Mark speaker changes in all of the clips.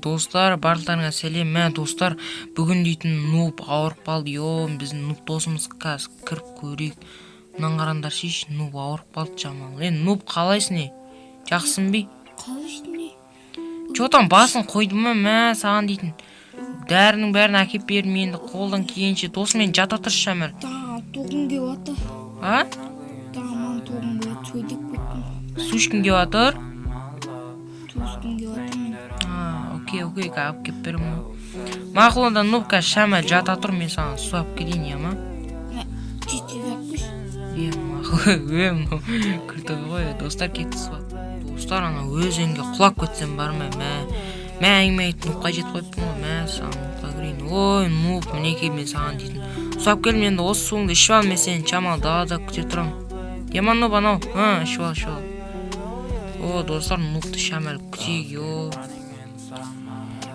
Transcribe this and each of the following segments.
Speaker 1: Достар, барлықтарыңа сәлем. Мә, достар, бүгін дейтін Нуб ауырып қалды. Йо, біздің Нуб досымыз, қазір кіріп көрейік. Мынаны қараңдаршы, Нуб ауырып қалды жаман. Е, Нуб, қалайсың, е? Жақсың бе?
Speaker 2: Қалайсың, не?
Speaker 1: Че там, басын қойды ма? Мә, саған дейтін дәрінің бәрін әкеп бердім енді қолдан келгенше. Досым, мен жата тұршы, Шәміл.
Speaker 2: Тағы тоғым келіп жатыр.
Speaker 1: А?
Speaker 2: Тағы маған тоғым келіп жатыр, сөйлеп кеттім.
Speaker 1: Су ішкім келіп жатыр.
Speaker 2: Су ішкім келіп жатыр мен.
Speaker 1: А, окей, окей, алып келіп беремін ғой. Мақұл онда, Нуб, қазір Шәміл жата тұр, мен саған су алып келейін, иә ма?
Speaker 2: Мә, тез тез алып келші.
Speaker 1: Е, мақұл. Е, мынау крутой ғой. Достар, кетті су. Достар, ана өзенге құлап кетсем бар ма? Мә, мә, әңгіме айтып Нубқа жетіп қойыппын ғой. Мә, саған Нубқа кірейін. Ой, Нуб, мінекей, мен саған дейтін су алып келдім. Енді осы суыңды ішіп ал, мен сені шамалы далада күте тұрамын. Е ма, Нуб, анау, а, ішіп ал, ішіп ал. О, достар, Нубты шамалы күтейік. О,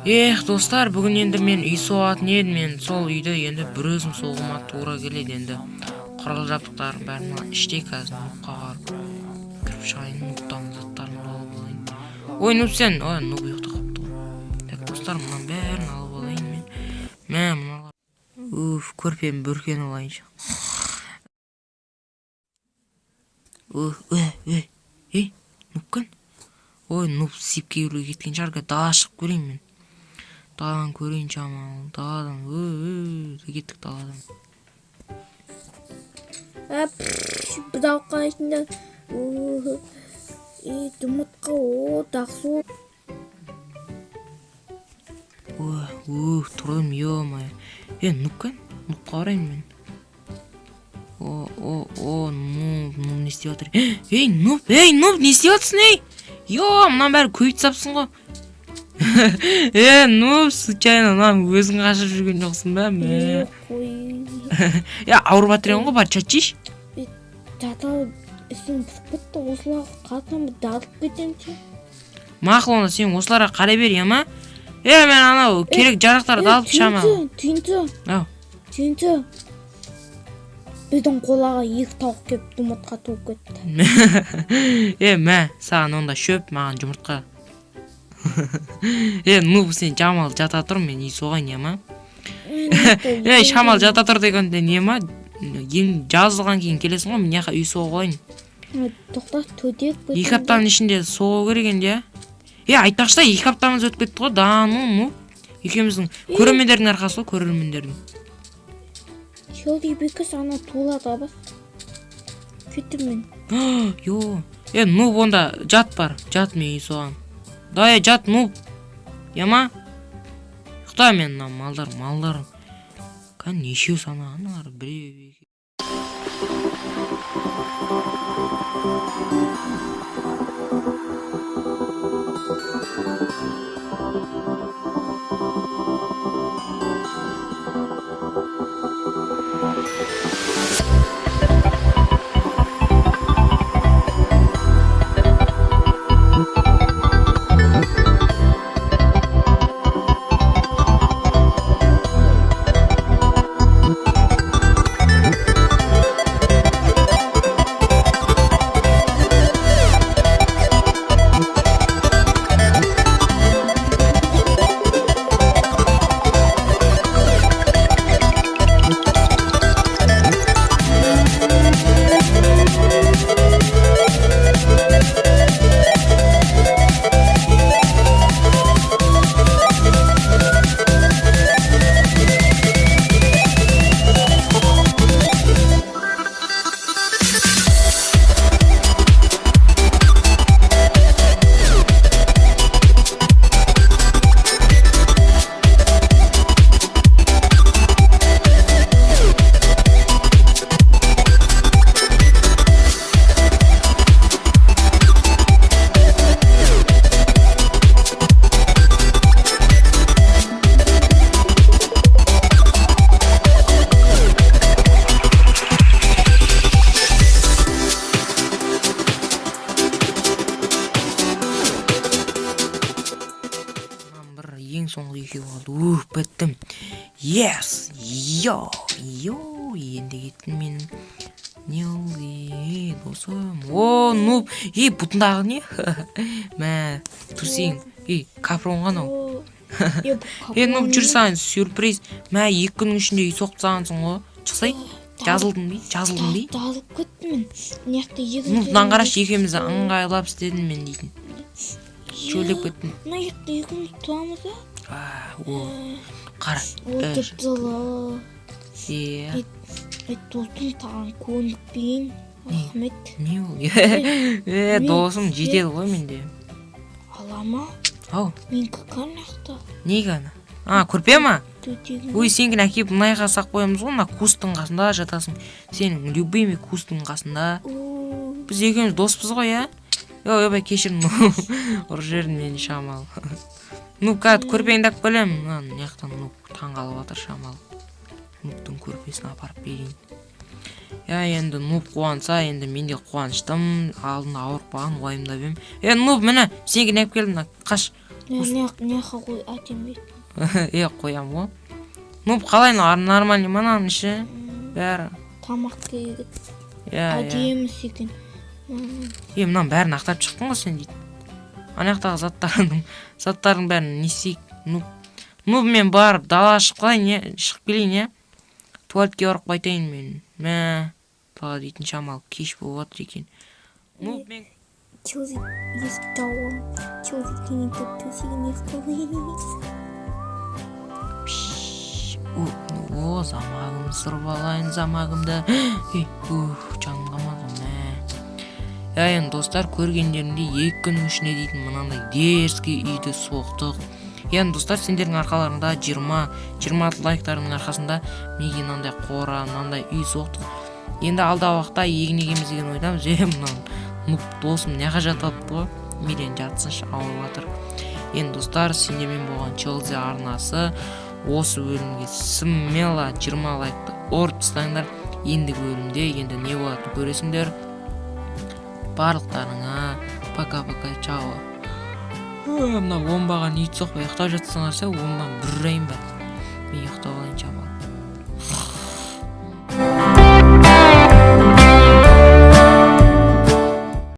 Speaker 1: эх, достар, бүгін енді мен үй соғатын едім. Мен сол үйді енді бір өзім соғуыма тура келеді. Енді құрал жабдықтарым бәрі мына іште. Қазір Нубқа барып кіріп шығайын, Нубтан заттарын алып алайын. Ой, Нуб, сен, ой, Нуб ұйықтап қалыпты ғой. Так, достар, мынаның бәрін алып алайын мен. Мә, мыналар, уф, көрпені бүркеніп алайыншы. Уф, ей, ей, ей, Нуб кім? Ой, Нуб сипке киюге кеткен шығар. Қазір далаға шығып көрейін мен, даланы көрейін шамалы даладан. Ой, кеттік даладан.
Speaker 2: Ә, бұзау қалайсыңдар? Е, жұмыртқа, о, жақсы.
Speaker 1: Ой, ух, тұрдым, ё-моё. Е, Нуб кім? Нубқа барайын мен. О, о, о, Нуб, Нуб не істеп жатыр? Ей, Нуб, ей, Нуб, не істеп жатырсың, ей? Йо, мынаның бәрін көбейтіп тастапсың ғой. Е, Нуб, случайно мынаны өзің қашып жүрген жоқсың ба? Мә.
Speaker 2: Қой.
Speaker 1: Е, ауырып жатыр едің ғой, бар жатшы.
Speaker 2: Жата, ісім пісіп кетті, осыларға қалсам жарылып кетемін ше.
Speaker 1: Мақұл онда, сен осыларға қарай бер, иә ма? Е, мен анау керек жарақтарды алып шамалы.
Speaker 2: Түйінші,
Speaker 1: Ау.
Speaker 2: түйінші. Біздің қолаға екі тауық келіп жұмыртқа туып кетті.
Speaker 1: Е, мә, саған онда шөп, маған жұмыртқа. Е, Нуб, сен шамалы жата тұр, мен үй соғайын, иә ма? Ей, шамалы жата тұр дегенде не ма? Ең жазылған кейін келесің ғой, мен мына жаққа үй соғып алайын.
Speaker 2: Тоқта, төтек.
Speaker 1: 2 аптаның ішінде соғу керек енді, иә? Е, айтпақшы да, 2 аптамыз өтіп кетті ғой, да, ну, екеуміздің көрермендердің арқасы ғой, көрермендердің.
Speaker 2: Шелди бекіс ана тулады бас. Кеттім мен.
Speaker 1: Йо, е, Нуб, онда жат, бар, жат, мен үй соғамын. Давай, жат, Нуб. Иә ма? Ұйықта. Мен мына малдар кәне, нешеу санаған олар? Біреу, екі. Мынаның бір ең соңғы екеуі қалды. Ух, біттім. Yes, йо, йо, енді кеттім мен. Не болды, ей, досым? О, Нуб, ей, бұтындағы не? Мә, трусиң, ей, капрон ғой анау.
Speaker 2: Е, бұл
Speaker 1: Е, ну,
Speaker 2: капон.
Speaker 1: Жүр, саған сюрприз. Мә, 2 күннің ішінде үй соғып тастағансың ғой. Шықсай, жазылдың бе, жазылдың бе?
Speaker 2: Жазылып кеттім мен. Мына жақта екі.
Speaker 1: Ну, мынаны қарашы, екеуміз де ыңғайлап істедім мен дейтін. Шөлдеп кеттім.
Speaker 2: Мына жақта екеуміз тұрамыз ба?
Speaker 1: А, о, қара.
Speaker 2: О,
Speaker 1: Э,
Speaker 2: жып жылы.
Speaker 1: Е.
Speaker 2: Ей, досым, саған көндікпейін, рахмет.
Speaker 1: Не ол? Е, досым, жетеді ғой менде.
Speaker 2: Алама.
Speaker 1: Ау.
Speaker 2: Менікі қана жақта.
Speaker 1: Неге ана? А, көрпе ма?
Speaker 2: Төтегім.
Speaker 1: Ой, сенікін әкеліп мына жаққа салып қоямыз ғой, мына кусттың қасында жатасың. Сенің любимый кусттың қасында.
Speaker 2: О.
Speaker 1: Біз екеуміз доспыз ғой, иә? Ой, ойбай, кешірім, ұрып жібердім мен шамалы. Ну, қазір көрпеңді алып келемін. Мына мына жақтан, ну, таңғалып жатыр шамалы. Нубтың көрпесін апарып берейін. Иә, енді нуб қуанса, енді мен де қуаныштымын. Алдында ауырып қалған, уайымдап едім. Е, нуб, міне, сенікін алып келдім, мына қаш.
Speaker 2: Мына жаққа қой, әдемі.
Speaker 1: Е, қоямын ғой. Нуб, қалай, нормальный ма мынаның іші бәрі?
Speaker 2: Тамақ керек.
Speaker 1: Иә.
Speaker 2: Әдемі екен.
Speaker 1: Е, мынаның бәрін ақтарып шықтың ғой сен дейді. Ана жақтағы заттардың бәрін не істейік, нуб? Нуб, мен барып далаға шығып қалайын, иә, шығып келейін, иә, туалетке барып қайтайын мен. Мә, дала дейтін шамалы кеш болып жатыр екен. Нуб, мен
Speaker 2: Челси есік жауып, Челси кеңейтіп, төсегін есік.
Speaker 1: Пш, о, о, замогымды сырып алайын, замогымды. Ей, ух, жаным қалмады ғой, мә. Иә, енді, достар, көргендеріңдей, 2 күннің ішінде дейтін мынандай дерзкий үйді соқтық. Енді, достар, сендердің арқаларыңда, 20 26 лайктарыңның арқасында мінекей мынандай қора, мынандай үй соқтық. Енді алдағы уақытта егін егеміз деген ойдамыз. Е, мынау нуб досым мына жаққа жатып алыпты ғой. Мейлі, жатсыншы, ауырып жатыр. Енді, достар, сендермен болған Челси арнасы. Осы бөлімге смело 20 лайкты ұрып тастаңдар. Ендігі бөлімде енді не болатынын көресіңдер. Барлықтарыңа пока пока, чао. Мына оңбаған ит соқпай ұйықтап жатсаңдар ше, оңбаған бір ұрайын ба? Мен ұйықтап алайын.